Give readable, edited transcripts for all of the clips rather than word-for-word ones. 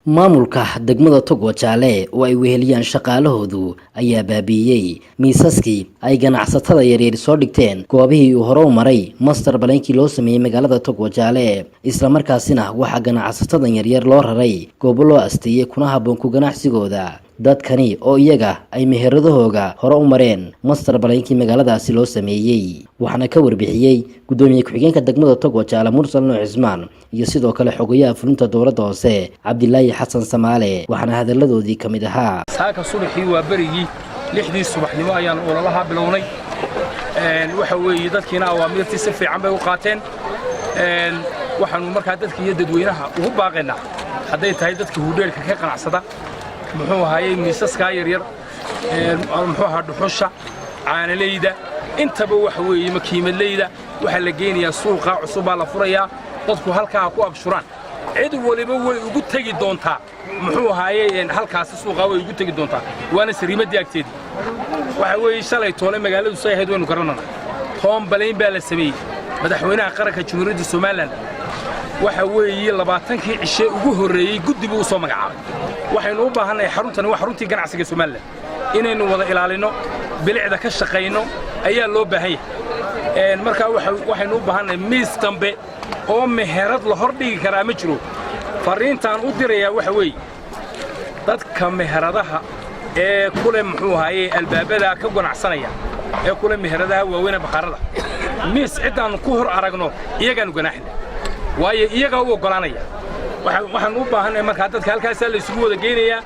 Maamulka degmada Togwajaale oo ay weheliyaan shaqaalahoodu ayaa baabiiyey miisaskii ay ganacsatada yaryar soo dhigteen goobihii uu hore u maray master plan-kii loo sameeyey magaalada Togwajaale. Islamarkaasina waxaa ganacsatadan yaryar loo raray goobo loo asteeyey kuna habboon ku ganacsigooda. Dadkani oo iyaga ay meheradahooga hore u mareen master plan-kii magaaladaasi loo sameeyey, waxaana ka warbixiyey guddoomiye ku-xigeenka degmada Togwajaale, Mursal Nuux Cismaan, iyo sidoo kale xogayaha fulinta dowladda hoose, Cabdilaahi Xasan Samaale. Waxaana hadalladoodii ka mid ahaa: Saaka subaxii waa berigii 6dii subaxnimo ayaan ololaha bilownay. Waxa weeye, dadkiina awaamiirtii si fiican bay u qaateen. Waxaanu markaa dadka iyo dadweynaha ugu baaqaynaa, hadday tahay dadka hudheelka ka qanacsada, muxuu ahaayey, miisaskaa yaryar, muxuu ahaa, dhuxusha, caanalayda, intaba, waxa weeye makiimadleyda, waxaa la geynayaa suuqa cusub baa la furayaa. Dadku halkaa ha ku abshuraan. Cid waliba way ugu tegi doontaa, muxuu ahaayey, halkaasi suuqaa way ugu tegi doontaa, waana sariimaddii agteedii. Waxa weeye, shalay toole magaaladu say ahayd waynu garanana. Town plan baa la sameeyey. Madaxweynaha qaranka Jamhuuriyadda Somaliland, waxa weeye, 20kii cishe ugu horreeyey guddi buu u soo magacaabay. Waxaynu u baahannahay, xaruntani waa xaruntii ganacsiga Somaliland, inaynu wada ilaalinno, bilicda ka shaqayno ayaa loo baahan yahay. Markaa waxaynu u baahannahay, miis dambe oo meherad la hor dhigi karaa ma jiro. Farriintaan u dirayaa waxa weeye, dadka meheradaha ee kule, muxuu ahaaye, albaabada ka ganacsanaya, ee kule meheradaha waaweyne, bakhaarada, miis ciddaannu ku hor aragno iyagaannu ganaaxna, waayo iyagaa u oggolaanaya. Waxaan u baahannahay markaa dadka halkaasaa la isugu wada geynayaa.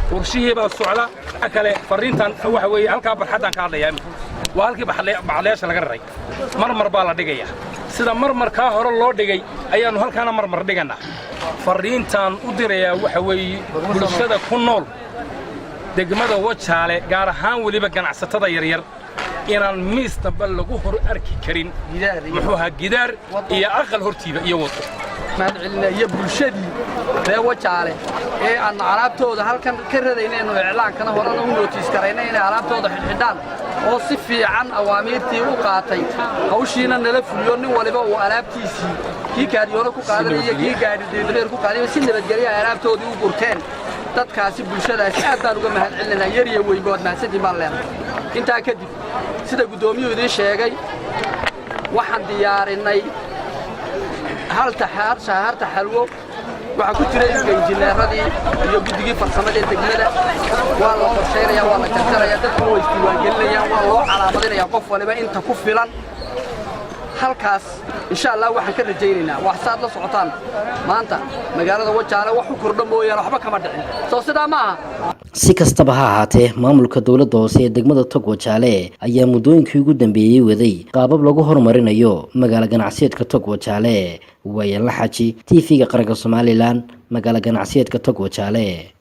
Qorshihii baa socda kale. Farriintan waxa weeye, halkaa barxaddaan ka hadlayaa imika waa halkii bacadlayaasha laga raray. Marmar baa la dhigayaa. Sida marmarkaa hore loo dhigay ayaannu halkaana marmar dhigannaa. Farriintaan u dirayaa waxa weeye, bulshada ku nool degmada Wajaale, gaar ahaan weliba ganacsatada yaryar, inaan miis dambe lagu hor arki karin, muxuu ahaa, gidaar iyo aqal hortiiba iyo wado. Mahad celinaa iyo bulshadii reer Wajaale ee aan alaabtooda halkan ka raraynayno, iclaankana horena u notice garaynay inay alaabtooda xidhxidhaan, oo si fiican awaamiirtii u qaatay, hawshiina nala fuliyo. Nin waliba uu alaabtiisii, kii kaariyoona ku qaadanaya, kii gaadhi dameer ku qaadaya, si nabadgelya ay alaabtoodii u gurteen. Dadkaasi, bulshadaasi, aad baan uga mahad celinaynaa. Yar iyo weynba waad mahadsantiin baan leenahay. Intaa kadib, sida guddoomiyuhu idiin sheegay, waxaan diyaarinay harta xalwo. Waxaa ku jira imka injineeradii iyo guddigii farsamada ee degmada. Waa la qorshaynaya, waa la jarjaraya, dadkuna waa isdiiwaangelinayaan, waa loo calaamadinaya qof waliba inta ku filan halkaas. Insha Allah waxaan ka rajaynaynaa wax saad la socotaan, maanta magaalada Wajaale wax u kordho mooyaane waxba kama dhicin. Soo sidaa ma aha? Si kastaba ha ahaatee, maamulka dowladda hoose ee degmada Togwajaale ayaa muddooyinkii ugu dambeeyey waday qaabab lagu horumarinayo magaalo ganacsiyeedka Togwajaale. Waayaan la xaji, TV-ga qaranka Somaliland, magaalo ganacsiyeedka Togwajaale.